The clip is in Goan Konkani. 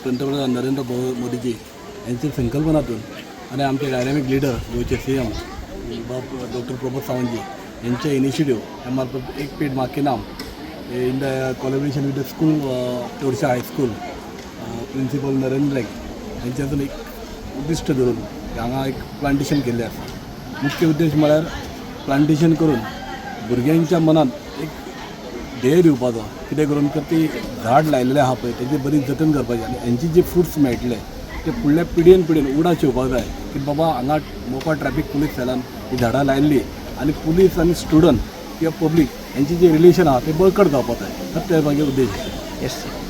पंतप्रधान नरेंद्र मोदीजी यांच्या संकल्पनातून आणि आमचे डायनॅमिक लिडर, गोंयचे सीएम बाब डॉक्टर प्रमोद सावंतजी यांच्या इनिशिएटिव्ह ह्या मार्फत "एक पेड माँ के नाम" in the collaboration with the school, Torsha High School, principal Narendra Naik यांच्यातून एक उद्दिश्ट धरून हांगा एक प्लांटेशन केल्लें आसा. मुख्य उद्देश म्हळ्यार प्लांटेशन करून भुरग्यांच्या मनात एक ध्येय दिवपाचो, कितें करून तर ती झाड लायलेलें आहा पळय, तेजी बरी जतन करपाची आनी हेंची जी फ्रुट्स मेळटले ते फुडल्या पिढयेन पिढयेन उगडास येवपाक जाय की बाबा, हांगा मोपा ट्रॅफिक पुलीस सेलान ही झाडां लायल्ली आनी पुलीस आनी स्टुडंट किंवा पब्लीक हेंची जी रिलेशन आहा ते बळकट जावपाक जाय. तर ते मागीर उद्देश. Yes sir.